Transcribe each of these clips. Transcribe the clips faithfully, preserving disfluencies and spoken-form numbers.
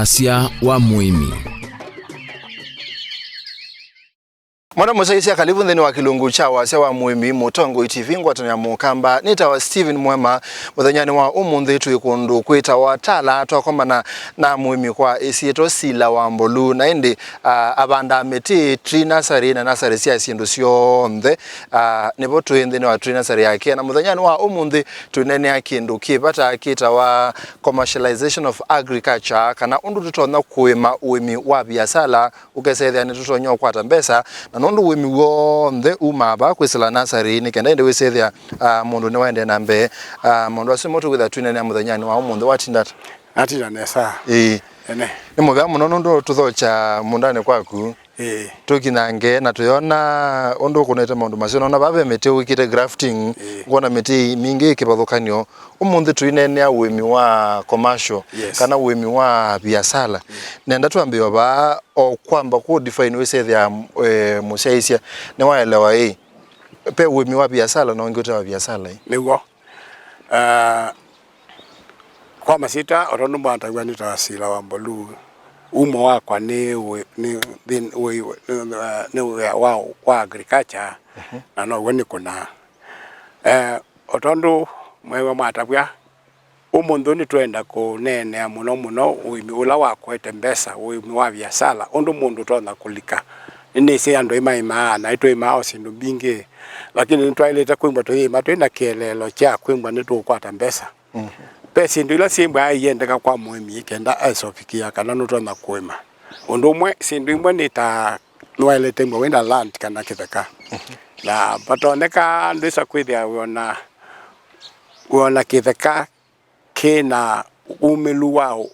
Wasya wa mũĩmi. Mwana mũsyaĩĩsya, kalivu nthĩnĩ wa kĩlungu kya Wasya wa Mũĩmi, Mũtongoi T V, ngwatanĩo ya Mũkamba. Nĩtawa Stephen Mwema. Mũthenyanĩ wa ũmũnthĩ twĩ kũndũ kwĩtawa Tala, twakomana na mũĩmi kwa ĩsyĩtwa Sila wa Mbolu, na ĩndĩ, ah, avandaa mĩtĩ, tree nursery na nursery sya syĩndũ syonthe. Ah, nĩvo twĩ nthĩnĩ wa tree nursery yake, na mũthenyanĩ wa ũmũnthĩ twĩneenea kĩndũ kĩ vata kĩtawa commercialization of agriculture, kana ũndũ tũtonya kũĩma ũĩmi wa viasala, ũkesethĩa nĩtũtonya ũkwata mbesa, na nũndũ ũĩmi w'onthe umaa vaa kwĩsĩla nasarĩ, nĩ kenda ĩndĩ wĩsethĩa, ah, mũndũ nĩwaendee na mbee. Ah, maũndũ asu nĩmo tũkwĩthĩa twĩneenea mũthenyanĩ wa ũmũnthĩ. Watinda ata? Natinda nesa. Ĩĩ. Ene. Nĩ mũvea mũno nũndũ tũthokya mũũndanĩ kwaku. Ĩĩ. Tũkinyange na tũyona ũndũ ũkũnĩte maũndũ maseo. Nona vaa ve mĩtĩ wĩkĩte grafting, ĩĩ, ngwona mĩtĩ mingĩ ĩ kĩvathũkanyo. Ũmũnthĩ tũineenea ũĩmi wa commercial, yes, kana ũĩmi wa viasala. Mm. Nenda twambĩe o vaa, o kwamba kũ define wĩsethĩa, eh, mũsyaĩĩsya nĩwaelewa ĩ, ve ũĩmi wa viasala na ũngĩ ũte wa viasala ĩ. Nĩw'o. Ah, kwa masyĩtwa, o tondũ mwataw'a nĩtawa Sila wa Mbolu, umo wakwa nĩ wĩ-, nĩ, nĩ, wĩ-, nĩ, eh, nĩ wĩa wa, wa agriculture, mhm, na now'o nĩkũnaa. Eh, o tondũ mweew'a mwatavw'a, ũmũnthĩ nĩtwenda kũneenea mũno mũno ũĩmi ũla wakwete mbesa, ũĩmi wa viasala, ũndũ mũndũ ũtonya kũlika. Nĩnĩsĩ andũ aingĩ maĩmaa, na nĩtũĩmaa o syĩndũ mbingĩ, lakini nĩtwaĩlĩte kwĩmbwa tũyĩĩma twĩ na kĩeleelo kya kwĩmbwa nĩtũũkwata mbesa. Mhm. Ve syĩndũ ila syĩmbwaa iendeka kwa mũĩmi kenda aĩsovikĩa kana nũtonya kũĩma. Ũndũ ũmwe, syĩndũ imwe nĩ ta nĩwaĩlĩte mbwa wĩ na land kana kĩtheka. Mhm. Na vatoneka ndwĩsa kwĩthĩa wĩona, wĩona kĩtheka kĩ na umĩlu wa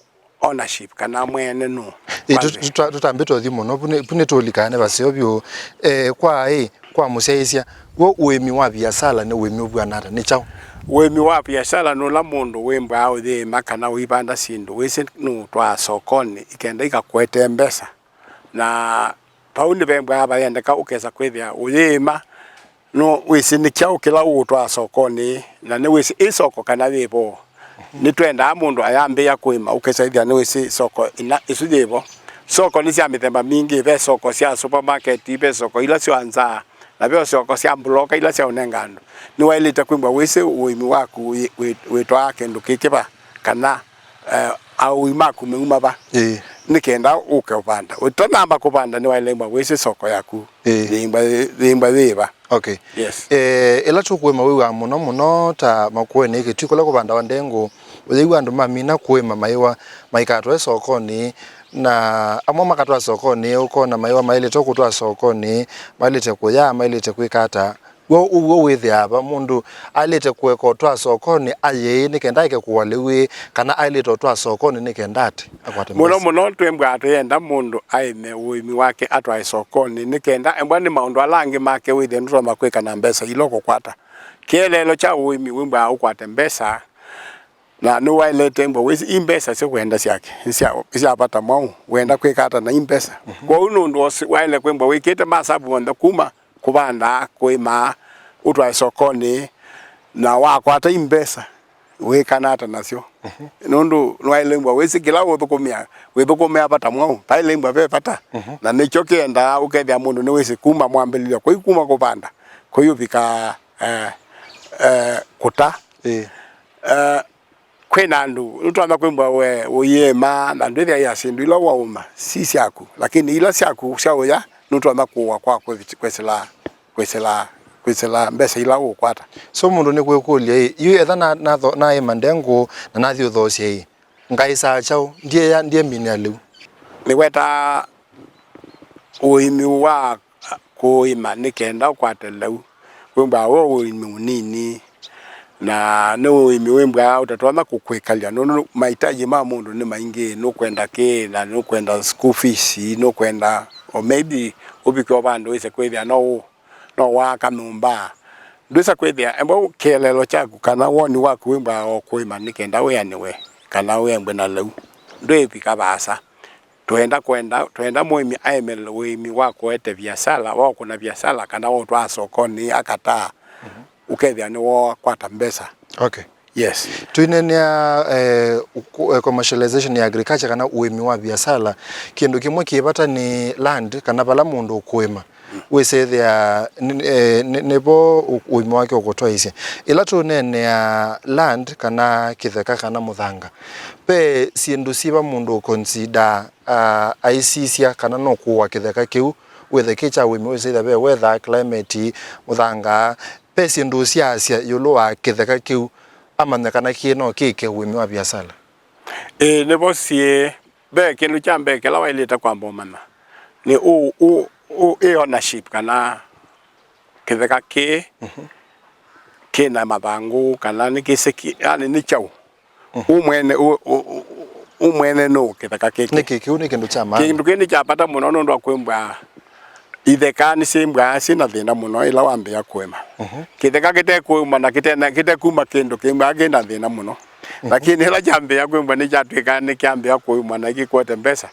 ownership kana mwene nũ. Ĩ, tũ-, tũta-, tũtambĩte ũthi mũno, vu nĩ, vu nĩtũlikaa nĩ vaseo vyũ. Eh, kwa ĩ, kwa mũsyaĩĩsya, w'o ũĩmi wa viasala nĩ ũĩmi ũvw'ana ata? Nĩ kyaũ? Ũĩmi wa viasala nĩ ũla mũndũ wĩmbwaa ũyĩĩma kana ũivanda syĩndũ wĩsĩ nũũtwaa sokonĩ ikenda ikakwetee mbesa. Na vau nĩvembwaa vayendeka ũkesa kwĩthĩa ũyĩĩma, nũ wĩsĩ nĩ kyaũ kĩla ũũtwaa sokonĩ, na nĩwĩsĩ ĩ soko kana yĩ vo. Nĩtwendaa mũndũ ayambĩĩa kũĩma, ũkesa ĩthĩa nĩwĩsĩ soko ĩna ĩsu yĩ vo. Soko nĩ sya mĩthemba mingĩ, ve soko sya supermarket, ve soko ila sya nza, na ve soko sya mbuloka ila syaũnenga andũ. Nĩwaĩlĩte kwĩmbwa wĩsĩ ũĩmi waku wĩ-, wĩ-, wĩtwaa kĩndũ kĩkĩ va, kana, eh, aũi maku meuma va. Ĩĩ. Nĩ kenda ũke ũvanda. Ũtanamba kũvanda nĩwaĩlĩte kwĩmbwa wĩsĩ soko yaku. Ĩĩ. Yĩimbwa, yĩimbwa yĩ va. Okay. Yes. Eh, ĩla tũkũĩma wĩw'aa mũno mũno ta Makueni, Kĩtui kũla kũvandawa ndengũ, ũyĩw'a andũ mamina kũĩma maĩwa maikatwae sokonĩ, na amwe makatwaa sokonĩ, ũkona maĩwa maĩlĩte kũtwaa sokonĩ, maĩlĩte kũya, maĩlĩte kwĩka ata. W'o ũw'o wĩthĩaa va mũndũ aĩlĩte kũeka ũtwaa sokonĩ ayĩĩ nĩ kenda aeke kũwa lĩu ĩ, kana aĩlĩte ũtwaa sokonĩ nĩ kenda ate akwate mbesa? Mũno mũno twĩmbwaa tũyenda mũndũ aĩme ũĩmi wake atwae sokonĩ nĩ kenda embwa nĩ maũndũ ala angĩ make wĩthĩe ndũtonya kwĩka na mbesa ila ũkũkwata. Kĩeleelo kya ũĩmi wĩmbwaa ũkwate mbesa, na nĩwaĩlĩte mbwa wĩsĩ i mbesa syo kwenda syake, nĩ sya, nĩ sya vata mwaũ, wenda kwĩka ata na i mbesa. Mhm. Kwoou nũndũ ũsu waĩle kwĩmbwa wĩkĩte masavu onthe kuma kũvanda, kũĩma, ũtwae sokonĩ, na wakwata i mbesa, wĩkana ata nasyo? Mhm. Nũndũ nĩwaĩle mbwa wĩsĩ kĩla ũthũkũmĩa, wĩthũkũmĩa vata mwaũ, vaĩle mbwa ve vata. Mhm. Na nĩkyo kĩendaa ũkethĩa mũndũ nĩwĩsĩ kuma mwambĩlĩlyo, kwai kuma kũvanda, kwai ũvika, eh, eh, kũta. Ĩĩ. Eh, kwĩna andũ, nĩtwamba kwĩmbwa we ũyĩĩma, na ndwĩthĩa ya syĩndũ ila waũma, si syaku, lakini ila syaku sya ũya, nũtonya kũũa kwa kwĩ-, kwĩsĩla, kwĩsĩla, kwĩsĩla mbesa ila ũũkwata. So mũndũ nĩkwĩkũlya ĩ, yu etha na, na, naĩma ndengũ na nathi ũthoosya ĩ, ngaĩsaa kyaũ? Ndiĩa, ndiĩminĩa lĩu. Nĩwetaa ũĩmi wa kũĩma nĩ kenda ũkwate lĩu. Wĩmbwaa we ũĩmi ũnini, na nĩ ũĩmi wĩmbwaa ũtatonya kũkwĩkalya, nũndũ mahitaji ma mũndũ nĩ maingĩ, nũkwenda kĩĩ, na nũkwenda school fees, nũkwenda, or maybe ũvike o vandũ wĩse kwĩthĩa no ũ-, no waaka nyũmba. Ndwĩsa kwĩthĩa, embwa kĩeleelo kyaku kana woni waku wĩmbwaa o kũĩma nĩ kenda wĩanĩwe, kana wĩembwe na lĩu. Ndwĩvika vaasa. Twenda kwenda, twenda mũĩmi aĩme ũĩmi wa kũete viasala, wa ũkũna viasala, kana wa ũtwaa sokonĩ akataa, mhm, ũkethĩa nĩwakwata mbesa. Okay. Yes. Twĩneenea, eh, ũkũ-, eh, commercialization ya agriculture kana ũĩmi wa viasala, kĩndũ kĩmwe kĩ vata nĩ land kana vala mũndũ ũkũĩma. Wĩsĩthĩa nĩ, eh, nĩ, nĩvo ũ-, ũĩmi wake ũkũtwaĩĩsya. Ĩla tũneenea land kana kĩtheka kana mũthanga, ve syĩndũ syĩva mũndũ ũconsider, ah, aisisya kana no kũũa kĩtheka kĩu, wĩthe kĩ kya ũĩmi, wĩsĩthĩa ve weather, climate, mũthanga, ve syĩndũ ũsyaasya ĩũlũ wa kĩtheka kĩu, amanya kana kĩĩ no kĩke ũĩmi wa viasala? Ĩĩ, nĩvo syĩ. Ve kĩndũ kya mbee kĩla waĩlĩte kwamba ũmanya nĩ ũ, ũ, ũ, ĩ ownership kana kĩtheka kĩĩ kĩna mathangũ kana nĩ kĩsĩ kĩ, yani nĩ kyaũ. Ũ mwene, ũ, ũ, ũ, ũ mwene nũ kĩtheka kĩkĩ? Nĩkĩ kĩu nĩ kĩndũ kya maana? Kĩndũ kĩĩ nĩ kya vata mũno nũndũ wa kwĩmbwa itheka nĩsyĩmbwaa syĩ na thĩna mũno ĩla wambĩĩa kũĩma. Kĩtheka kĩtekũĩmwa na kĩte na, kĩtekuma kĩndũ kĩmbwaa kĩ na thĩna mũno. Lakini ĩla kyambĩĩa kwĩmbwa nĩkyatw'ĩkaa nĩkyambĩĩa kũĩmwa na ĩkĩkwete mbesa,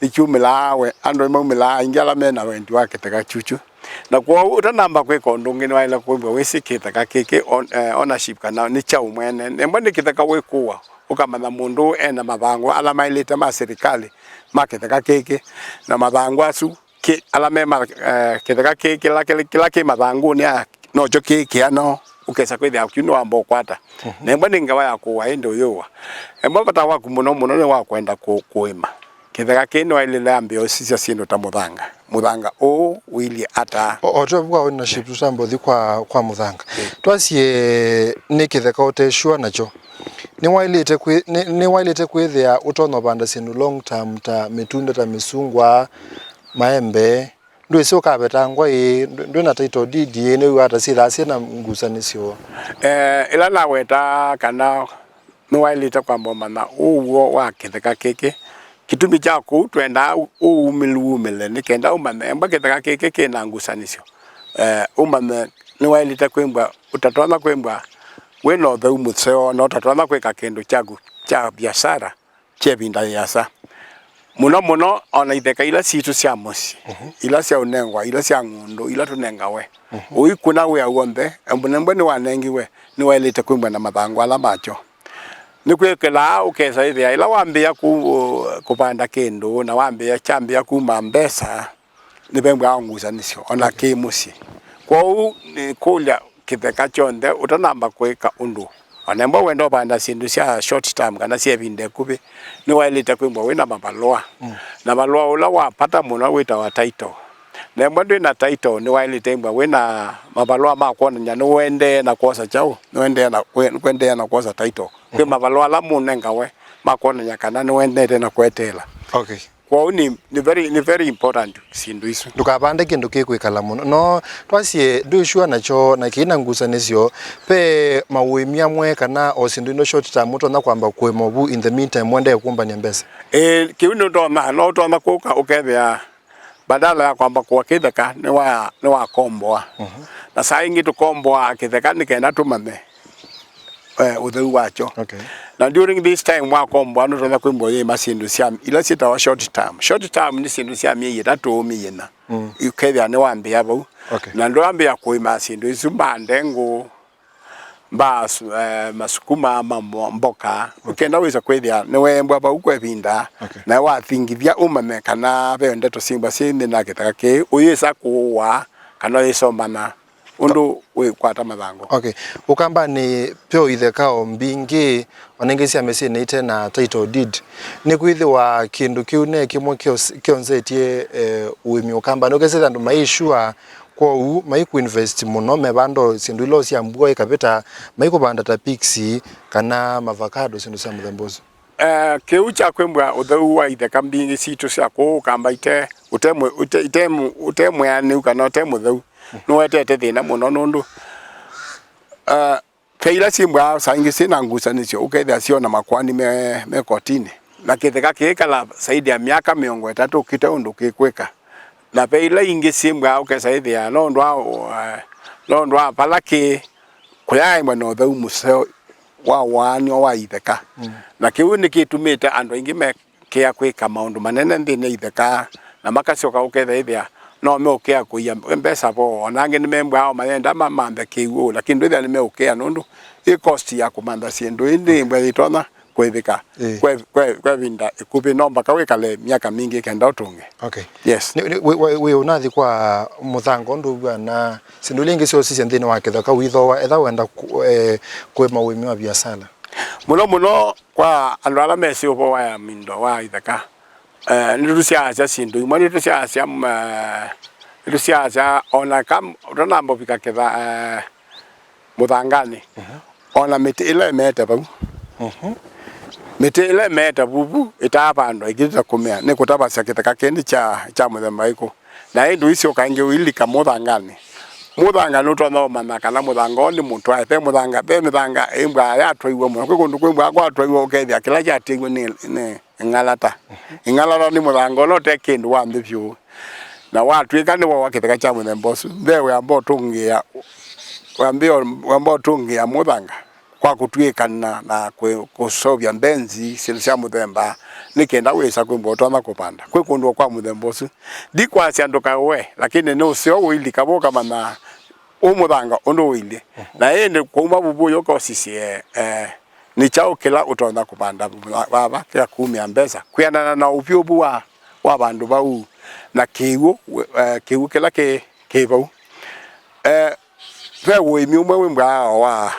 nĩkyumĩlaa we, andũ nĩmaumĩlaa aingĩ ala me na wendi wa kĩtheka kyukyu. Na kwoou ũtanamba kwĩka ũndũ ũngĩ nĩwaĩle kwĩmbwa wĩsĩ kĩtheka kĩkĩ on-, eh, ownership kana nĩ kyaũ mwene. Nembwa nĩ kĩtheka wĩkũa, ũkamanya mũndũ ena mathangũ ala maĩlĩte ma silikalĩ ma kĩtheka kĩkĩ, na mathangũ asu kĩ, ala me ma, eh, kĩtheka kĩ, kĩla, kĩla, kĩla kĩ mathangũnĩ aya, nokyo kĩ kĩano, ũkesa kwĩthĩa kyu nĩwamba ũkwata. Nembwa nĩ ngewa ya kũũa, ĩndĩ ũyũũa. Embwa vata waku mũno mũno nĩ wa kwenda kũ, kũĩma. Kĩtheka kĩĩ nĩwaĩlĩle ambĩa ũsisya syĩndũ ta mũthanga. Mũthanga ũũ ũilyĩ ata? O, o twavua ownership tũtamba ũthi kwa, kwa mũthanga. Twasye nĩ kĩtheka ũte sure nakyo. Nĩwaĩlĩte kwĩ, nĩ, nĩwaĩlĩte kwĩthĩa ũtonya ũvanda syĩndũ long term ta mĩtunda ta mĩsungwa, maembe, ndwĩsĩ ũkavetangwa ĩ, ndwĩ, ndwĩ na title deed ĩ, nĩwĩw'a ata syĩthaa syĩ na ngusanĩsyo? Eh, ĩla naweta kana nĩwaĩlĩte kwamba ũmanya ũw'o wa kĩtheka kĩkĩ, kĩtumi kya kũu twendaa ũ, ũumĩlu wumĩle, nĩ kenda ũmanye embwa kĩtheka kĩkĩ kĩ na ngusanĩsyo. Eh, ũmanye nĩwaĩlĩte kwĩmbwa, ũtatonya kwĩmbwa wĩ na ũtheu mũseo, na ũtatonya kwĩka kĩndũ kyaku kya biasara kya ĩvinda yĩasa. Mũno mũno, o na itheka ila sitũ sya mũsyĩ, ila sya ũnengwa, ila sya ng'ũndũ, ila tũnengawe, ũikũna wĩa w'onthe, embwa nĩwanengiwe, nĩwaĩlĩte kwĩmbwa na mathangũ ala makyo. Nĩkwĩkĩlaa ũkesa ĩthĩa ĩla wambĩĩa kũ, kũvanda kĩndũ, na wambĩĩa, kyambĩĩa kuma mbesa, nĩvembwaa ngusanĩsyo, o na kĩ mũsyĩ. Kwoou nĩkũlya kĩtheka kyonthe ũtanamba kwĩka ũndũ. O na embwa wenda ũvanda syĩndũ sya short term kana sya ĩvinda ĩkuvĩ, nĩwaĩlĩte kwĩmbwa wĩ na mavalũa. Na valũa ũla wa vata mũno wĩtawa title. Na embwa ndwĩ na title, nĩwaĩlĩte ĩmbwa wĩ na mavalũa ma kwonany'a nĩũendee na kwosa kyaũ, nĩũendee na, kũendea na kwosa title. Kwĩ mavalũa ala mũnengawe ma kwonany'a kana nĩũendete na kweteela. Okay. Kwoou nĩ, nĩ very, nĩ very important syĩndũ isu. Ndũkavande kĩndũ kĩkwĩkala mũno. No, twasye ndwĩ sure nakyo na kĩi na ngusanĩsyo, ve maũĩmi amwe kana o syĩndũ ino short term ũtonya kwamba kũĩma vu in the meantime wendee kũmbany'a mbesa? Ĩĩ, kĩu nĩũtonya, no ũtonya kũka ũkethĩa badala ya kwamba kũa kĩtheka nĩwa, nĩwakomboa. Na saa ingĩ tũkomboaa kĩtheka nĩ kenda tũmanye eh, ũtheu wakyo. Okay. Na during this time wakomboa nũtonya kwĩmbwa ũyĩma syĩndũ sya ila syĩtawa short term. Short term nĩ syĩndũ sya myei ĩtatũ, myei ĩna. Ũkethĩa nĩwambĩĩa vau. Okay. Na ndwambĩĩa kũĩma syĩndũ isu, mbaa ndengũ, mbaa su, eh, masukuma, ma mo, mboka. Ũkenda wĩsa kwĩthĩa nĩweembwa vau kwa ĩvinda. Okay. Na wathingithya ũmanye kana ve ndeto syĩmbwa syĩ nthĩ na kĩtheka kĩĩ, ũyĩsa kũũa kana ũyĩsomana. Ũndũ wĩkwata mathangũ. Okay. Ũkambanĩ, ve o itheka o mbingĩ, o na ingĩ sya mĩsyĩnĩ ite na title deed. Nĩkwĩthĩwa kĩndũ kĩu ne kĩmwe kĩos-, kĩonzetye, eh, ũĩmi Ũkambanĩ. Ũkesĩthya andũ maĩ sure, kwoou maikũinvest mũno, mevanda o syĩndũ ila o sya mbua ikavĩta, maikũvanda ta pigs, kana mavakado, syĩndũ sya mũthemba ũsu. Eh, kĩu kya kwĩmbwa ũtheu wa itheka mbingĩ sitũ sya kũũ Ũkamba ite, ũte mwe-, ũte, ite mũ-, ũte mwĩanĩu kana ũte mũtheu, nũetete thĩna mũno nũndũ, eh, ve ila syĩmbwa saa ingĩ syĩ na ngusanĩsyo, ũkethĩa syona makoani me, me kotinĩ, na kĩtheka kĩĩkala saidi ya myaka mĩongo ĩtatũ kĩte ũndũ kĩkwĩka. Na ve ila ingĩ syĩmbwa ũkesa ĩthĩa nũndũ wa, eh, nũndũ wa vala kĩĩ, kũyaaĩmwe na ũtheu mũseo wa waanio wa itheka. Na kĩu nĩkĩtumĩte andũ aingĩ mekĩa kwĩka maũndũ manene nthĩnĩ ya itheka, na makasyoka ũketha ĩthĩa No meũkĩa kũia mbesa vo, ona angĩ nĩmembwaa o mayenda mamanthe kĩw'ũ, lakini ndwĩthĩa nĩmeũkĩa nũndũ ĩ cost ya kũmantha syĩndũ ĩndĩ ĩmbwa yĩtonya kũĩvĩka Ĩĩ. kwe, kwe, kwe ĩvinda ĩkuvĩ, no mbaka wĩkale myaka mingĩ kenda ũtũnge. Okay. Yes. Nĩ, nĩ, wĩ, wĩ, wĩ ũnathi kwa mũthanga ũndũ ũvw'ana syĩndũ ilingĩ syosisya nthĩnĩ wa kĩtheka wĩthooa etha wenda kũ-, eh, kũĩma ũĩmi wa viasala? Mũno mũno kwa andũ ala mesĩ ũvoo wa mindo wa itheka, eh, nĩtũsyaasya syĩndũ imwe, nĩtũsyaasya, mm, eh, nĩtũsyaasya ona kam-, ũtanamba ũvika kĩtha, eh, mũthanganĩ. Mhm. Ona mĩtĩ ĩla ĩmeete vau. Mhm. Mĩtĩ ĩla ĩmeete vuvu ĩtaavandwa ĩkĩtĩta kũmea, nĩ kũtavasya kĩtheka kĩndĩ kya, kya mũthemba ĩkũ? Na ĩndĩ ũisyoka ĩngĩ ũilika mũthanganĩ. Mũthanga nũtonya ũmanya kana mũthanga ũũ nĩ mũtwae. Ve mũthanga, ve mĩthanga ĩmbwaa yatwaiwe mũno. Kwĩ kũndũ kwĩmbwaa kwatwaiwe ũkethĩa kĩla kyatĩiwe nĩ, nĩ ĩng'alata. Ĩng'alata nĩ mũthanga ũla ũte kĩndũ wa nthĩ vyũ. Na watw'ĩka nĩwowa kĩtheka kya mũthemba ũsu, ve wĩamba ũtũngĩa, wĩamba, wĩamba ũtũngĩa mũthanga kwa kũtw'ĩkana na kwĩ-, kũseũvya mbenzi, syĩndũ sya mũthemba, nĩ kenda wĩsa kwĩmbwa ũtonya kũvanda. Kwĩ kũndũ kwa mũthemba ũsu. Ndikwasya ndũkaũe, lakini nĩ ũseo ũilika vo ũkamanya ũ mũthanga ũndũ ũilyĩ. Na ĩndĩ kũuma vuvu ũyũ ũkosisye, eh, nĩ kyaũ kĩla ũtonya kũvanda vava kĩkakumya mbesa kwĩanana na ũvyũvu wa, wa vandũ vau na kĩw'ũ, eh, kĩw'ũ kĩla kĩ, kĩ vau. Eh, ve ũĩmi ũmwe wĩmbwaa wa,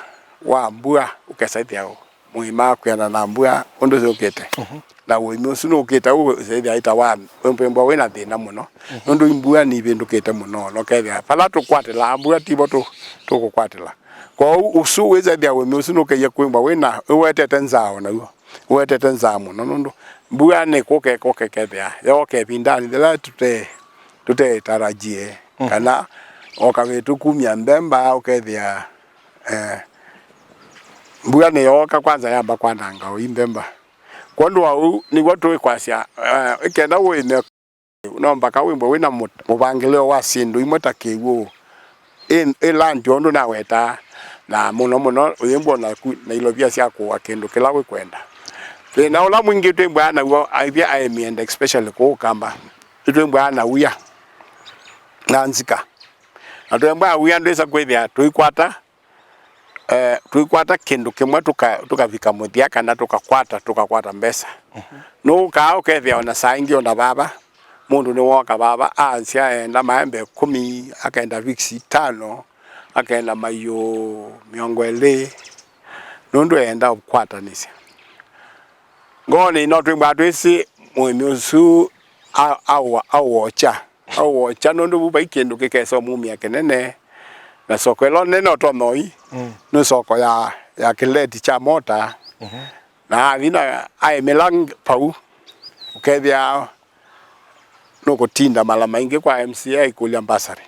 wa mbua, ũkesa ĩthĩa mũĩma kwĩanana na mbua ũndũ yũkĩte. Mhm. Na ũĩmi ũsu nũkĩte ũsethĩa ĩta wa wĩmbwa wĩna thĩna mũno. Mhm. Nũndũ mbua nĩivĩndũkĩte mũno, na ũkethĩa vala tũkwatĩlaa mbua tivo tũ-, tũkũkwatĩla. Kwoou ũsu wĩsethĩa ũĩmi ũsu nũkeie kwĩmbwa wĩna, ũwetete nzaa o naw'o. Ũwetete nzaa mũno nũndũ mbua nĩkũke, kũke kethĩa yooka ĩvindanĩ yĩla tũte, tũtetarajie. Mhm. Kana o kavĩtu kumya mbemba ũkethĩa, eh, mbua nĩyooka kwanza yamba kwananga ũi mbemba. Kwondũ wa ũu, nĩw'o tũkwasya, eh, ĩkenda ũĩme, no mbaka wĩmbwe wĩna mũ-, mũvangĩlĩo wa syĩndũ imwe ta kĩw'ũ, ĩ, ĩ land ũndũ nawetaa, na mũno mũno ũyĩmbwa naku na ilovia sya kũũa kĩndũ kĩla wĩkwenda. Thĩna ũla mwingĩ twĩmbwaa naw'o aivya aĩmi and especially kũũ Kamba, nĩtwĩmbwaa na wia na nzika. Na twĩmbwaa wia ndwĩsa kwĩthĩa tũikwata eh, tũikwata kĩndũ kĩmwe tũka-, tũkavika mũthya kana tũkakwata, tũkakwata mbesa. Mhm. Nũũkaa ũkethĩa ona saa ingĩ ona vava, mũndũ nĩwooka vava, aansya eenda maembe ĩkũmi, akenda vix itano, akenda maiũ mĩongo ĩlĩ, nũndũ eenda ũkwatanĩsya. Ngoonĩ no twĩmbwaa twĩsĩ mũĩmi ũsu a-, aũa-, aũokya. Aũokya nũndũ vu vai kĩndũ kĩkesa ũmumya kĩnene, na soko ĩla nene ũtonya ũi, mm, nĩ soko ya, ya kĩleti kya mota. Mhm. Na athi na aĩmĩla ng-, vau, ũkethĩa nũkũtinda mala maingĩ kwa M C A aikũlya mbasarĩ.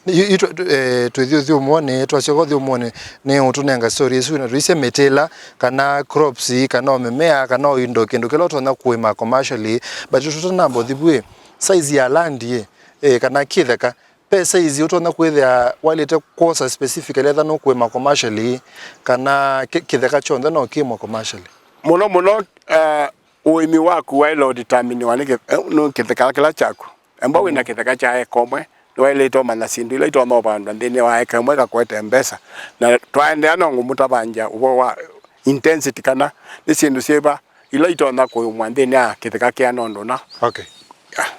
Yu, yu tũ-, tũ-, eh, twĩthi ũthyũmũonĩ, twasyoka ũthyũmũonĩ, nĩ ũtũnenga story ĩsu, na tũisye mĩtĩ ĩla, kana crops, kana o mĩmea, kana o indo, kĩndũ kĩla ũtonya kũĩma commercially, but tũtanamba ũthi vu ĩ, size ya land ĩ, eh, kana kĩtheka, ve size ũtonya kwĩthĩa waĩlĩte kwosa specifically, etha nũkũĩma commercially, kana kĩ-, kĩtheka kyonthe no kĩĩmwe commercially? Mũno mũno, eh, ũĩmi waku waĩle ũdeterminiwa nĩ kĩ-, eh, nĩ kĩtheka kĩla kyaku. Embwa wĩna kĩtheka kya eka ũmwe, nĩwaĩlĩte ũmanya syĩndũ ila itonya ũvandwa nthĩnĩ wa eka ĩmwe ĩkakwete mbesa. Na twaendeea no ngũmũtavangya ũvoo wa intensity kana nĩ syĩndũ syĩva ila itonya kũĩmwa nthĩnĩ wa kĩtheka kĩana ũndũ ũna. Okay. Yeah.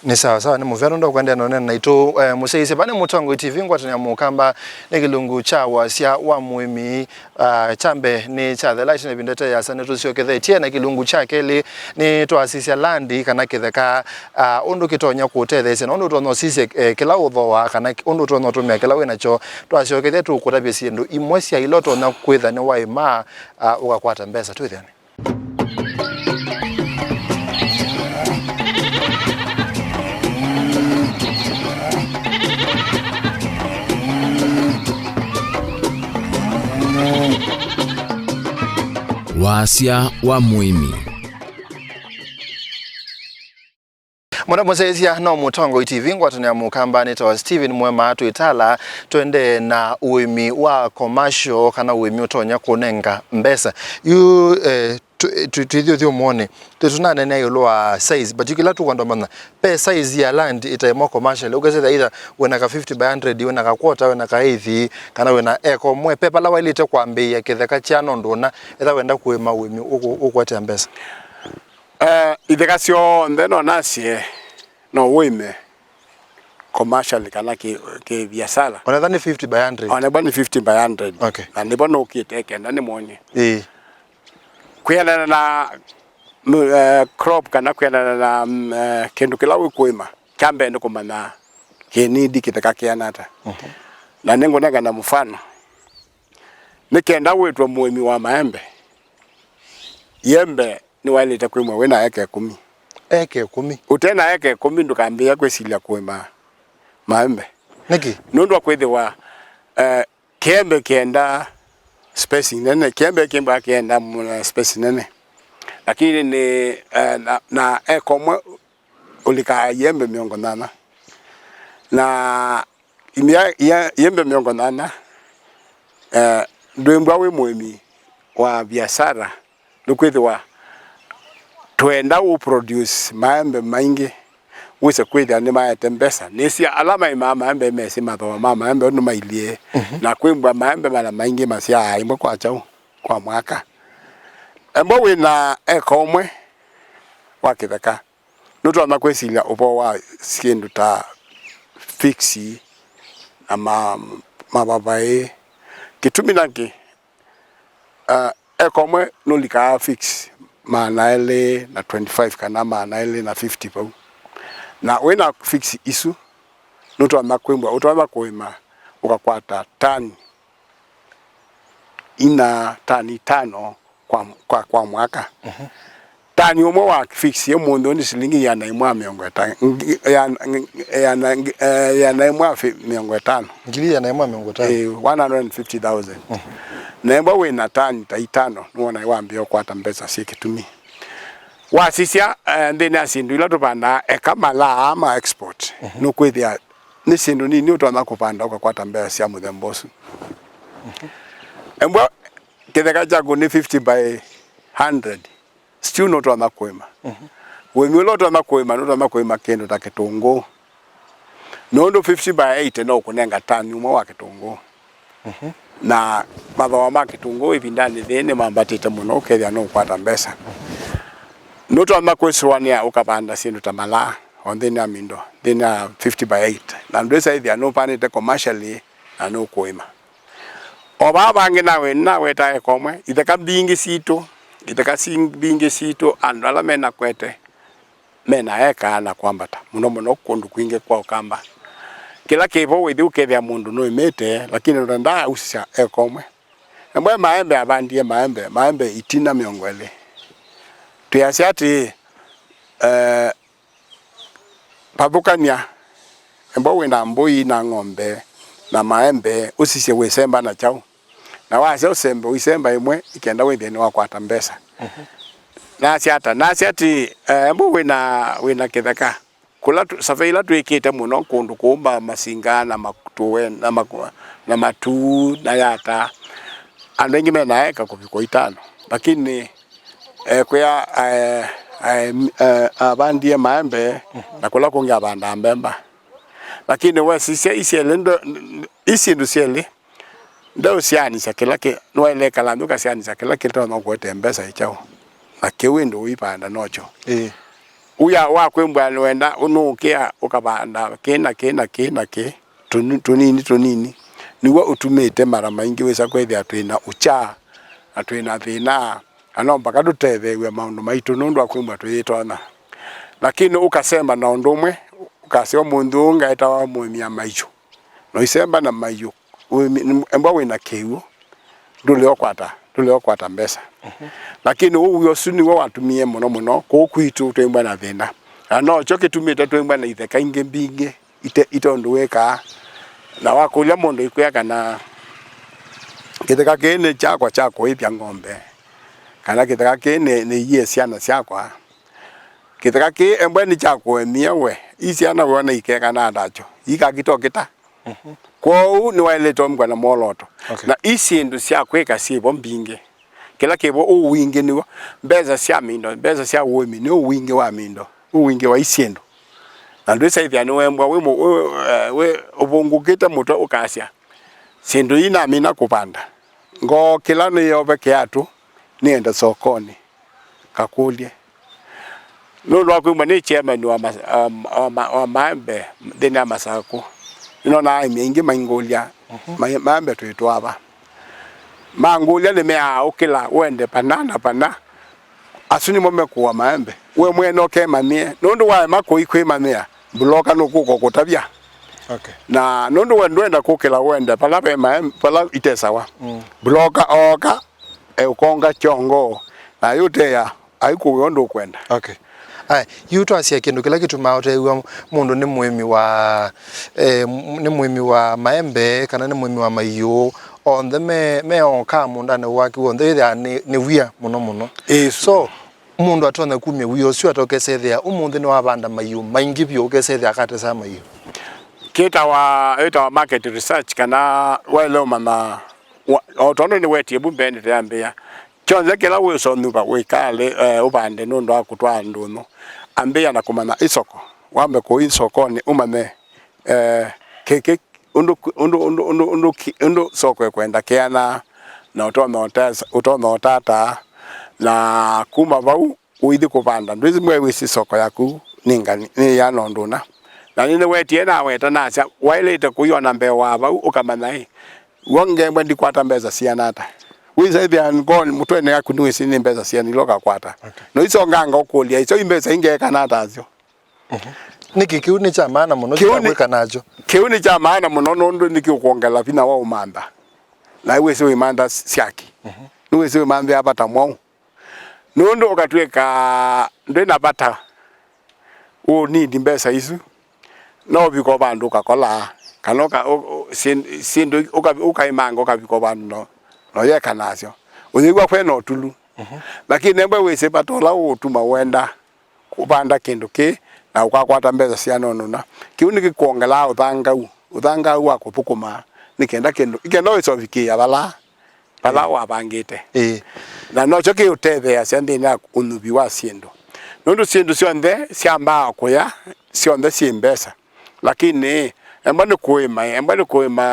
Nĩ sawa sawa, nĩ mũvea nũndũ wa kũendeea na ũneena naitũ, eh, mũsyaĩĩsya. Vaa nĩ Mũtongoi T V ngwatanĩo ya Mũkamba, nĩ kĩlungu kya wasya wa mũĩmi. Ah, kya mbee nĩ kyathela, ĩtina ĩvinda ĩte yĩasa nĩtũsyokethetye na kĩlungu kya kelĩ, nĩtwasisya land kana kĩtheka, ah, ũndũ kĩtonya kũũtetheesya na ũndũ ũtonya ũsisye, eh, kĩla ũthooa kana kĩ-, ũndũ ũtonya ũtũmĩa kĩla wĩ nakyo. Twasyokethya tũkũtavye syĩndũ imwe sya ila ũtonya kwĩtha nĩwaĩma, ah, ũkakwata mbesa. Twĩthĩane. Wasya wa mũĩmi. Mũna mũsyaĩĩsya no Mũtongoi T V ngwatanĩo ya Mũkamba, nĩtawa Steven Mwema, twĩtala twendee na ũĩmi wa commercial kana ũĩmi ũtonya kũnenga mbesa. Yu, eh, tũ- tũ- twĩthiũthiũmũonĩ, tũnaneenea ĩũlũ wa size, but yu kĩla tũkwenda ũmanya, pe size ya land ĩtaĩmwa commercial, ũkesĩthya either wĩna ka fifty by hundred, wĩna ka quarter, wĩna ka eighth, kana wĩna eka ũmwe, pe pala waĩlĩte kwambĩĩa kĩtheka kya nũndũ ũna, etha wenda kũĩma ũĩmi ũkũ- ũkũetea mbesa. Eh, itheka syonthe no nasye, no ũĩme commercial kana kĩ, kĩ biasala. Onetha nĩ fifty by hundred. Onetha nĩ fifty by hundred. Okay. Na nĩvo nũkĩte kenda nĩmwony'e. Ĩĩ. Kwĩanana na, mm, eh, crop kana kwĩanana na, mm, eh, kĩndũ kĩla wĩkũĩma, kya mbee nĩ kũmanya kĩnindi kĩtheka kĩana ata. Mhm. Na nĩngũnengana mũfano. Nĩ kenda wĩtwe mũĩmi wa maembe, yembe nĩwaĩlĩte kwĩmwa wĩ na eka ĩkũmi. Eka ĩkũmi? Ũte na eka ĩkũmi ndũkambĩĩa kwĩsilya kũĩma maembe. Nĩkĩ? Nũndũ wa kwĩthĩwa, eh, kĩembe kĩendaa space nene, kĩembe kĩmba kĩendaa mũno space nene. Lakini nĩ, eh, na, na eka ũmwe ũlikaa iembe mĩongo nyanya. Na imya- ia- iembe mĩongo nyanya, eh, ndwĩmbwa wĩ mũĩmi wa biasara, nĩkwĩthĩwa twenda ũ produce maembe maingĩ, wĩse kwĩthĩa nĩmaete mbesa. Nĩsĩ ala maĩmaa maembe mesĩ mathooa ma maembe ũndũ mailyĩ, mhm, na kwĩmbwa maembe mala maingĩ masyaa ĩmwe kwa kyaũ kwa mwaka. Embwa wĩna eka ũmwe wa kĩtheka, nũtonya kwĩsilya ũvoo wa syĩndũ ta figs na ma- mavavaĩ. Kĩtumi na kĩ, uh, eka ũmwe nũlikaa figs maana elĩ na twenty-five kana maana elĩ na fifty vau. Na wĩna figs isu, nũtonya kwĩmbwa, ũtonya kũĩma ũkakwata tani ina, tani itano kwa, kwa, kwa mwaka. Mhm. Tani ũmwe wa figs ũmũnthĩ ũũ nĩ silingi ĩana ĩmwe ya mĩongo ĩtano, ngi- ĩana- ngi- ĩana- ngi- eh, ĩana ĩmwe ya fi- mĩongo ĩtano. Ngili ĩana ĩmwe ya mĩongo ĩtano. Eh, one hundred and fifty thousand. Mhm. Na embwa wĩna tani ta itano, nĩwona wambĩĩa ũkwata mbesa syĩ kĩtumi. Wasisya, eh, nthĩnĩ ya syĩndũ ila tũvandaa, eka malaa ma export, mhm, nũkwĩthĩa nĩ syĩndũ nini ũtonya kũvanda ũkakwata mbesa sya mũthemba ũsu. Mhm. Embwa kĩtheka kyaku nĩ fifty by hundred, still nũtonya kũĩma. Mhm. Ũĩmi ũla ũtonya kũĩma, nũtonya kũĩma kĩndũ ta kĩtũngũũ. Nũndũ fifty by eighty no ũkũnenga tani ũmwe wa kĩtũngũũ. Mhm. Na mathooa ma kĩtũngũũ ĩvindanĩ yĩĩ nĩmambatĩte mũno, ũkethĩa nũũkwata mbesa. Nũtonya kwĩsũanĩa ũkavanda syĩndũ ta malaa o nthĩnĩ ya mindo, nthĩnĩ ya fifty by eight. Na ndwĩsa ĩthĩa nũvandĩte commercially na nũkũĩma. O vaa vangĩ nawe, naweta eka ũmwe, itheka mbingĩ sitũ, itheka si mbingĩ sitũ, andũ ala mena kwete, mena eka na kwambata, mũno mũno kũndũ kwingĩ kwa Ũkamba. Kĩla kĩvo wĩthi ũkethĩa mũndũ nũĩmĩte, lakini ũtandaa usisya eka ũmwe. Embwa maembe avandie maembe, maembe itina mĩongo ĩlĩ. Twĩasya atĩĩ, eh, vathũkany'a, embwa wĩna mbũi na ng'ombe na maembe, ũsisye wĩsemba na kyaũ. Na wasya ũsembe, ũisemba ĩmwe, ĩkenda wĩthĩe nĩwakwata mbesa. Mhm. Nasya ata? Nasya atĩ, eh, embwa wĩna, wĩna kĩtheka. Kũla tũ- safari ila twĩkĩte mũno kũndũ kũũ ma- masinga na matũe na maku- na matuu na yata, andũ aingĩ mena eka kũvika itano, lakini, eh, kwĩa, eh, eh, eh, avandie maembe na kũla kũngĩ avandaa mbemba. Lakini wesisya isyelĩ ndo- i syĩndũ syelĩ, ndeũsyaanĩsya kĩla kĩ- nĩwaĩle ĩkala nthĩ ũkasyaanĩsya kĩla kĩtonya kũete mbesa ĩkyaũ, na kĩu ĩndĩ ũivanda nokyo. Ĩĩ. Ũya wa kwĩmbwa nĩwenda ũnũũkĩa ũkavanda kĩ na kĩ na kĩ na kĩ, tũni- tũnini tũnini, nĩw'o ũtumĩte mara maingĩ wĩsa kwĩthĩa twĩ na ũkya na twĩ na thĩna, na no mpaka tũtetheew'e maũndũ maitũ nũndũ wa kwĩmbwa tũyĩtonya. Lakini ũkasemba na ũndũ ũmwe, ũkasya ũmũnthĩ ũũ ngaetawa mũĩmi wa maiũ. Na ũisemba na maiũ, wĩ- embwa wĩna kĩw'ũ, ndũlea ũkwata, ndũlea ũkwata mbesa. Mhm. Lakini ũw'o ũsu nĩw'o watumie mũno mũno kũũ kwitũ twĩmbwa na thĩna. Na nokyo kĩtumĩte twĩmbwa na itheka ingĩ mbingĩ ite- ite ũndũ wĩkaa. Na wakũlya mũndũ ikwĩa kana kĩtheka kĩĩ nĩ kyakwa kya kũĩthya ng'ombe, kana kĩtheka kĩĩ nĩ- nĩiĩe syana syakwa, kĩtheka kĩĩ embwa nĩ kya kũemie we, i syana wĩona ikekanaa nakyo, ikakita ũkĩta. Mhm. Kwoou nĩwaĩlĩte ũmbwa na mwolooto. Okay. Na i syĩndũ sya kwĩka syĩvo mbingĩ. kĩla kĩvo ũwingĩ nĩw'o. Mbesa sya mĩndo, mbesa sya ũĩmi nĩ ũwingĩ wa mĩndo, ũwingĩ wa isyĩndũ. Na ndwĩsaĩthĩa nĩwembwa wĩ mũ-, wĩ, eh, wĩ ũvũngũkĩte mũtwe ũkasya, "Syĩndũ ii namina kũvanda, ngookĩla nĩyove kĩatũ, nĩende sokonĩ, ngakũlye." Nũndũ wa kwĩw'a nĩ chairman wa mas-, wa, wa, wa maembe nthĩnĩ ya Masakũ, nĩnonaa aĩmi aingĩ maingũlya, "Ma-, maembe twĩtwaa va?" Mangũlya nĩmeaa, "Ũkĩla ũende pana na pana." Asu nĩmo mekũa maembe. We mwene ũkemanyĩe. Nũndũ waema kũi kwĩmanyĩa, mbuloka nũkũka kũtavya. Okay. Na nũndũ we ndwenda kũkĩla ũende vala ve maembe, vala itesawa. Mm. Mbuloka ooka, eũkonga kyongo, na ayũteea, aikũwĩa ũndũ ũkwenda. Okay. Aya, yu twasya kĩndũ kĩla kĩtumaa ũteew'a mũndũ nĩ mũĩmi wa, eh, m-, nĩ mũĩmi wa maembe, kana nĩ mũĩmi wa maiũ, onthe me, meoka mũũndanĩ wake w'onthe, wĩthĩaa nĩ, nĩ wia mũno mũno. Ĩsu. So, mũndũ atonya kumya wia ũsu ate ũkesethĩa ũmũnthĩ nĩwavanda maiũ maingĩ vyũ, ũkesethĩa akatesa maiũ. Kĩtawa, ĩtawa market research, kana waĩle ũmanya, wa-, o tondũ nĩwetie vu mbeenĩ tũyambĩĩa, kyonthe kĩla wĩsonyuva wĩkale, eh, ũvande nũndũ wa kũtwaa ndũnyũ, ambĩĩa na kũmanya ĩsoko. Wambe kũi sokonĩ ũmanye, eh, kĩkĩ ũndũ, ũndũ, ũndũ, ũndũ, ũndũ ki-, ũndũ soko ĩkwenda kĩana, na ũtonya ũtesa-, ũtonya ũtata, na kuma vau ũithi kũvanda. Ndwĩsĩ mwe wĩsĩ soko yaku nĩ ngani, nĩ yana ũndũ ũna. Na nĩnĩwetie naweta nasya, waĩlĩte kũiona mbee wa vau, ũkamanya ĩ, w'o ngembwa ndikwata mbesa siana ata. Wĩsaĩthĩa ngoo mũtwenĩ yaku nĩwĩsĩ nĩ mbesa siana ila ũkakwata. Okay. No isonganga ũkũlya, iso i mbesa ingeekana ata asyo? Mhm. Nĩkĩ kĩu nĩ kya maana mũno? Kĩu nĩ, kĩu nĩ kya maana mũno nũndũ nĩkĩũkwongela vinya wa ũmantha. Na wĩsĩ wĩmantha syaki. Mhm. Nĩwĩsĩ wĩmanthĩa vata mwaũ. Nũndũ ũkatw'ĩka ndwĩ na vata, ũnindi mbesa isu, no ũvika o vandũ ũkakola, kana ũka-, ũ-, ũ-, syĩn-, syĩndũ ũka-, ũkaimanga ũkavika o vandũ no, no yeka nasyo. Ũyĩw'a kwena ũtulu. Mhm. Lakini embwe wĩsĩ vata ũla ũũtuma wenda kũvanda kĩndũ kĩĩ na ũkakwata mbesa siana ũna. Kĩu nĩkĩkwongelaa ũthangau, ũthangau wa kũthũkũma, nĩ kenda kĩndũ, nĩ kenda wĩsovikĩĩa vala, vala wavangĩte. Ĩĩ. Na nokyo kĩũtetheeasya nthĩnĩ wa ũnyuvi wa syĩndũ. Nũndũ syĩndũ syonthe syambaa kũya, syonthe syĩ mbesa. Lakini, embwa nĩ kũĩma, embwa nĩ kũĩma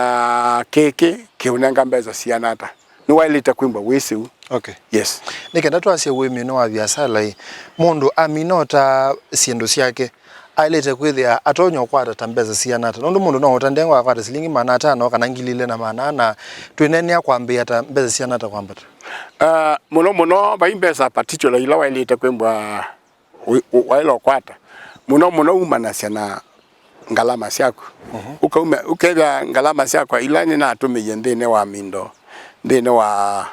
kĩkĩ, kĩũnenga mbesa siana ata? Nĩwaĩlĩte kwĩmbwa wĩsĩ ũu. Okay. Yes. Nĩ kenda twasye ũĩmi nĩ wa viasala ĩ, mũndũ amina ũta syĩndũ syake, aĩlĩte kwĩthĩa atonya ũkwata ta mbesa siana ata? Nũndũ mũndũ no ũta ndengwa akwata silingi maana atano kana ngili ilĩ na maana ana, twĩneenea kwambĩĩa ta mbesa siana ata kwambata? Ah, mũno mũno, vai mbesa particular ila waĩlĩte kwĩmbwa wi-, ũ-, waĩle ũkwata. Mũno mũno umanasya na ngalama syaku. Mhm. Ũkauma, ũkethĩa ngalama syakwa ila nĩnatũmĩie nthĩnĩ wa mindo, nthĩnĩ wa,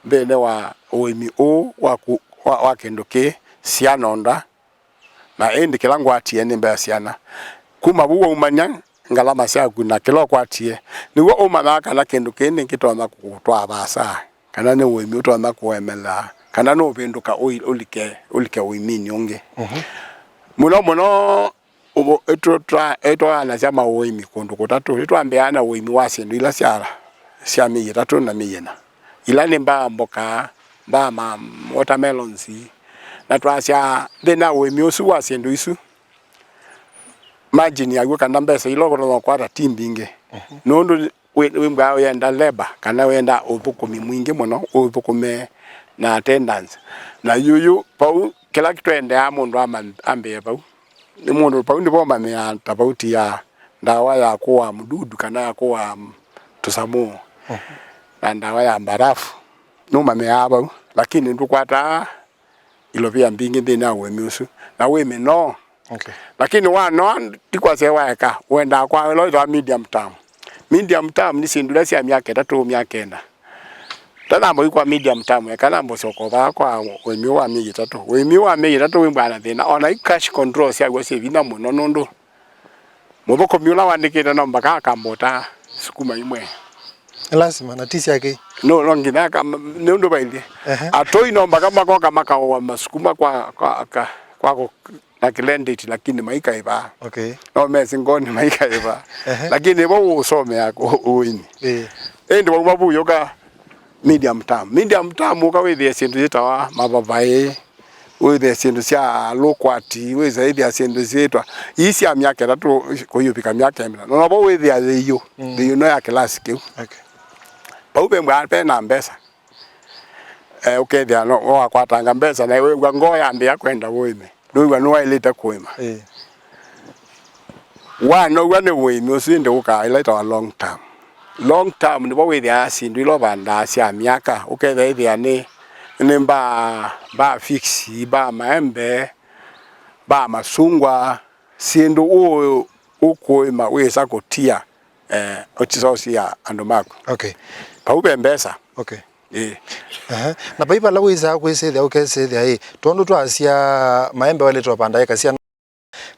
nthĩnĩ wa ũĩmi ũũ wa ku-, wa, wa kĩndũ kĩĩ, syanonda, na ĩndĩ kĩla ngwatie nĩ mbesa siana. Kuma vu waumany'a ngalama syaku na kĩla ũkwatie, nĩw'o ũmanyaa kana kĩndũ kĩĩ nĩkĩtonya kũkũtwaa vaasa, kana nĩ ũĩmi ũtonya kũemela, kana nũũvĩndũka ũi-, ũlike, ũlike ũĩminĩ ũngĩ. Mhm. Mũno mũno, ũvo-, ĩtũ-, twa-, ĩtwaanasya maũĩmi kũndũ kũtatũ. Nĩtwambĩaa na ũĩmi wa syĩndũ ila sya, sya myei ĩtatũ na myei ĩna. Ila nĩ mbaa mboka, mbaa ma watermelons, na twasya nthĩnĩ wa ũĩmi ũsu wa syĩndũ isu, margin yaw'o kana mbesa ila ũkũtonya kũkwata ti mbingĩ. Mhm. Nũndũ wĩ-, wĩmbwaa ũyenda labor, kana wĩenda ũthũkũmi mwingĩ mũno, ũthũkũme na attendance. Na yuyu, vau, kĩla twendeaa mũndũ ama-, ambĩĩe vau. Nĩ mũndũ vau nĩvo ũmanyĩaa tofauti ya ndawa ya kũaa mdudu kana ya kũaa tũsamũ, mhm, na ndawa ya mbarafu. Nũmanyĩaa vau, lakini ndũkwataa ilovia mbingĩ nthĩnĩ wa ũĩmi ũsu. Na wĩ mĩnoo. Okay. Lakini wanoa, ti kwasya waeka, wendaa kwa ĩla ĩtawa medium term. Medium term nĩ syĩndũ ila sya myaka ĩtatũ, myaka ĩna. Tanamba kwa medium term, eka namba ũsyoka vaa kwa ũĩmi wa myei ĩtatũ. Ũĩmi wa myei ĩtatũ wĩmbwaa na thĩna, ona i cash control syaw'o syĩ vinya mũno nũndũ mũthũkũmi ũla wandĩkĩte no mbaka akambota sukuma imwe. Nĩ lasima, na ti syake. No, no nginya aka-, nĩ ũndũ vailyĩ. Ehe. Atũi no mbaka makoka makaũa masukuma kwa, kwa, kwa, kwa kũ-, na kĩlendeti, lakini maikaĩva. Okay. No mesĩ ngoni maikaĩva. Ehe. Lakini vo ũsomea kũ-, ũĩmi. Ĩĩ. Ĩndĩ wauma vu ũyũka, Medium term. Medium term ũka wĩthĩe syĩndũ syĩtawa mavavaĩ, wĩthĩe syĩndũ sya lũkwati, wĩthĩe syĩndũ syĩtwa ii sya myaka ĩtatũ kũyũvika myaka ĩmĩla. Na novo wĩthĩa yĩiũ, mm, yĩiũ no ya kĩlasi kĩu. Okay. Vau vembwa pena mbesa. Eh, ũkethĩa no wakwatanga mbesa na wĩw'a ngoo yambĩa kwenda ũĩme. Ndwĩw'a nĩwaĩlĩte kũĩma. Ĩĩ. Wanow'a nĩ ũĩmi ũsu ĩndĩ ũkaa ĩla ĩtawa long term. Long term nĩvo wĩthĩaa syĩndũ ila ũvandaa sya myaka, ũkethĩa ĩthĩa nĩ, nĩ mbaa, mbaa fix, mbaa maembe, mbaa masungwa, syĩndũ ũ-, ũkũĩma wĩsa kũtia, eh, ũtisosia andũ maku. Okay. Vau ve mbesa. Okay. Ĩĩ. Aha. Na vai vala wĩsaa kwĩsĩthya ũkesĩthya ĩ, tondũ twasya maembe waĩlĩte ũvanda eka siana,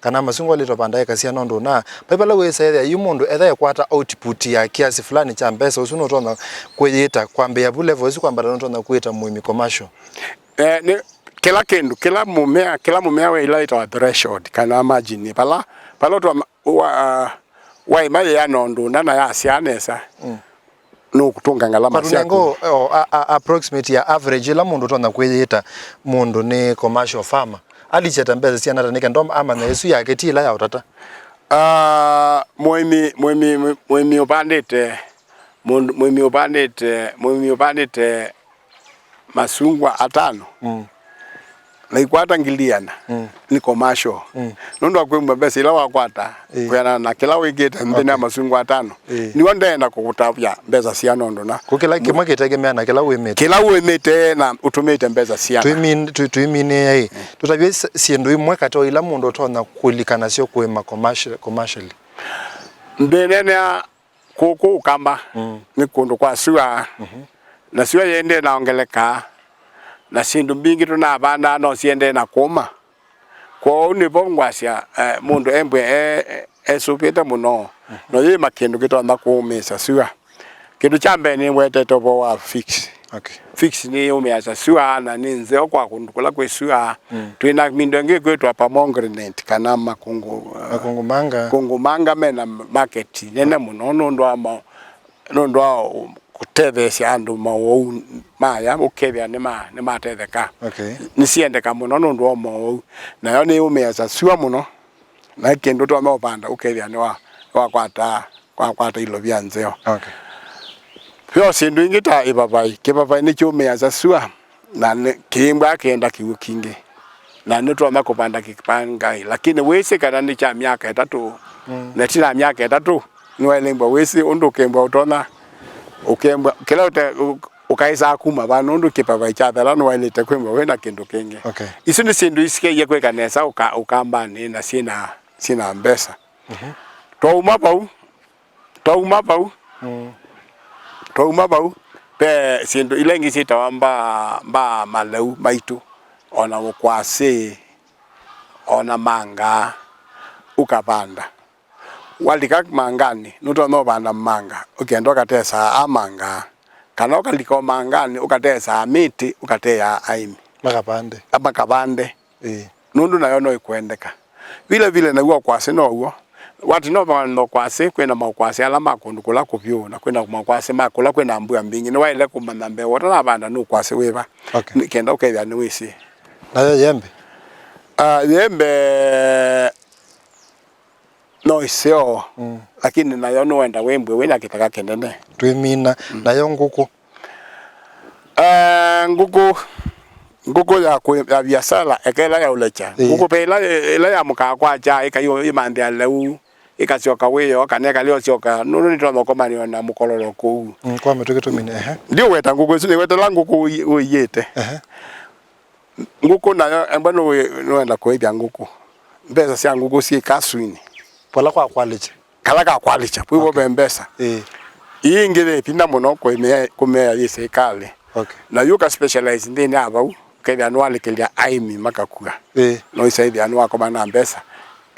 kana masungwa waĩlĩte ũvanda eka siana ũndũ ũna, vai vala wĩsaa ĩthya yu mũndũ etha ekwata output ya kiasi fulani kya mbesa, ũsu nũtonya kwĩyĩta kwambĩĩa vu level ĩsu kwambata nũtonya kwĩta mũĩmi commercial? Eh, nĩ kĩla kĩndũ, kĩla mũmea, kĩla mũmea wĩ ĩla ĩtawa threshold, kana margin, vala, vala ũtwa-, wa, waĩma yĩana ũndũ ũna na yasyaa nesa, mm, nũkũtũnga ngalama syaku. Patũnengo, o, a, a, approximate ya average ĩla mũndũ ũtonya kwĩyĩta mũndũ nĩ commercial farmer. Alichete mbesa siana ata nĩ kenda amanya ĩsu yake ti ĩla ya ũtata. Ah, mũĩmi, mũĩmi, mũĩmi ũvandĩte, mũndũ, mũĩmi ũvandĩte, mũĩmi ũvandĩte masungwa atano, mm, na ikwata ngili ĩana, mm, nĩ commercial. Mm. Nũndũ wa kwĩmba mbesa ila wakwata, ĩĩ, kwĩanana na kĩla wĩkĩte nthĩnĩ wa, okay, masungwa atano, ĩĩ, nĩw'o ndeenda kũkũtavya mbesa siana ũndũ na. Kũ kĩla kĩmwe kĩtegemea na kĩla wĩmĩte. Kĩla wĩmĩte na ũtũmĩte mbesa siana. Tũimin-, tũ-, tũiminĩe ĩ. Tũtavye s-, syĩndũ imwe katĩ wa ila mũndũ ũtonya kũlika nasyo kũĩma commercial-, commercially. Ndĩneenea Kũkũ Ũkamba, mm, nĩ kũndũ kwa sua, mhm, na sua yĩendee na ongeleka, na syĩndũ mbingĩ tũnavandaa no siendee na kũma. Kwoou nĩvo ngwasya, eh, mũndũ embwe e, e, esũvĩte mũno, mhm, no yĩma kĩndũ kĩtonya kũũmĩĩsya sua. Kĩndũ kya mbee nĩwetete ũvoo wa fix. Okay. Fix nĩyũmĩasya sua na nĩ nzeo kwa kũndũ kũla kwĩ sua. Mm. Twĩ na mindo ĩngĩ kwĩtwa pomegranate kana makũngũ, uh, makũngũmanga. Makũngũmanga mena market nene mũno nũndũ wa ma-, nũndũ wa kũtetheesya andũ mowau maya, ũkethĩa nĩma-, nĩmatetheka. Okay. Nĩsiendeka mũno nũndũ wa mowau. Nayo nĩyũmĩasya sua mũno. Na kĩndũ twaũmea ũvanda ũkethĩa nĩwa-, nĩwakwata, wakwata ilovia nzeo. Okay. Ve o syĩndũ ingĩ ta ĩvavai. Kĩvavai nĩkyũmĩasya sua, na nĩ, kĩyĩmbwa kĩenda kĩw'ũ kingĩ. Na nĩtũtonya kũvanda kĩvangai, lakini wĩsĩ kana nĩ kya myaka ĩtatũ, mm, na ĩtina ya myaka ĩtatũ, nĩwaĩlĩmbwa wĩsĩ ũndũ ũkembwa ũtonya, ũkembwa, kĩla ũte-, ũ-, ũkaĩsaa kuma vaa, nũndũ kĩvavai kyathela nĩwaĩlĩte kwĩmbwa wĩ na kĩndũ kĩngĩ. Okay. Isu nĩ syĩndũ isikĩie kwĩka nesa ũka-, ũkambanĩ na syĩna, syĩna mbesa. Mhm. Twauma vau, twauma vau, mm, twauma vau, ve syĩndũ ila ingĩ syĩtawa mbaa, mbaa maleu maitũ, ona mũkwasĩ, ona manga, ũkavanda. Walika manganĩ, nũtonya ũvanda manga, ũkenda ũkatesaa a manga, kana ũkalika o manganĩ, ũkatesaa mĩtĩ, ũkateaa aĩmi. Makavande. A, makavande. Ĩĩ. Nũndũ nayo no ĩkwendeka. Vile vile naw'o ũkwasĩ now'o. Wati no vana ũkwasĩ, kwĩna maũkwasĩ ala ma kũndũ kũla kũvyũ, na kwĩna maũkwasĩ ma kũla kwĩna mbua mbingĩ. Nĩwaĩle kũmanya mbee ũtanavanda nĩ ũkwasĩ wĩva. Okay. Nĩ kenda ũkethĩa nĩwĩsĩ. Nayo yembe? Ah, yembe no ĩseo, mm, lakini nayo nĩwenda wĩmbwe wĩna kĩtheka kĩnene. Twĩmina. Mm. Nayo ngũkũ? Eh, ngũkũ, ngũkũ ya kwĩ-, ya viasala, eka ĩla ya ũlekya. Ĩĩ. Ngũkũ ve ĩla, ĩla yamũkaa kwakya, ĩka ĩmanthĩa leu, ĩkasyoka wĩoo, kana ĩkalea ũsyoka, nũndũ nĩtwathũkũmanĩwa na mũkololo kũu. Mm, kwa mĩtũkĩ tũmine, ehe. Ndiũweta ngũkũ ĩsu, nĩwetela ngũkũ ũi-, ũiĩte. Ehe. Ngũkũ nayo, embwa nũĩ-, nũenda kũĩthya ngũkũ. Mbesa sya ngũkũ syĩ kasuinĩ. Vala kwa kwalĩkya. Kala ka kwalĩkya, kwĩvo, okay, ve mbesa. Ĩĩ. Ii ingĩ yĩ vinya mũno kũmea-, kũmea yĩ silikalĩ. Okay. Na yu ka specialize nthĩnĩ ya vau, ũkethĩa nĩwalĩkĩlya aĩmi makakua. Ĩĩ. No isaithĩa nĩwakoma na mbesa.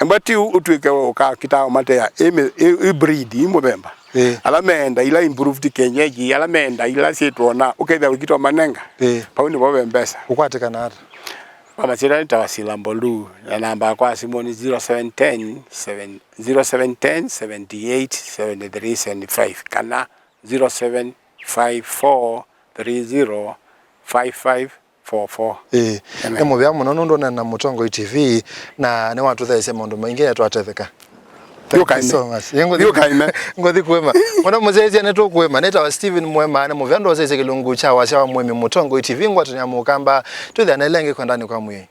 Embwa ti ũtw'ĩke ũkakita ũmatea ĩ mĩ-, ĩ, ĩ breed, ĩ mũthemba. Ĩĩ. Ala meenda ila improved kienyeji, ala meenda ila syĩtwona, ũkethĩa wĩkita ũmanenga. Ĩĩ. Vau nĩvo ve mbesa. Ũkwatĩkana ata? Kwa masyĩtwa nĩtawa Sila Mbolu, na namba yakwa ya simũ nĩ zero seven ten, seven, zero seven ten, seventy eight, seventy three, seventy five, kana zero seven five four, three zero five five four four. Ĩĩ, nĩ mũvea mũno nũndũ ũneena na Mũtongoi T V na nĩwatũtheesya maũndũ maingĩ na twatetheka. Thank you so much. Ĩ, ngũthi- Thiũkaime. Ngũthi kũĩma. Mũno mũsyaĩĩsya nĩtũkũĩma. Nĩtawa Steven Mwema, nĩ mũvea ndosyaĩĩsya kĩlungu kya wasya wa mũĩmi Mũtongoi T V, ngwatanĩo ya Mũkamba. Twĩthĩane ĩla ĩngĩ kwendani kwa mwĩĩ.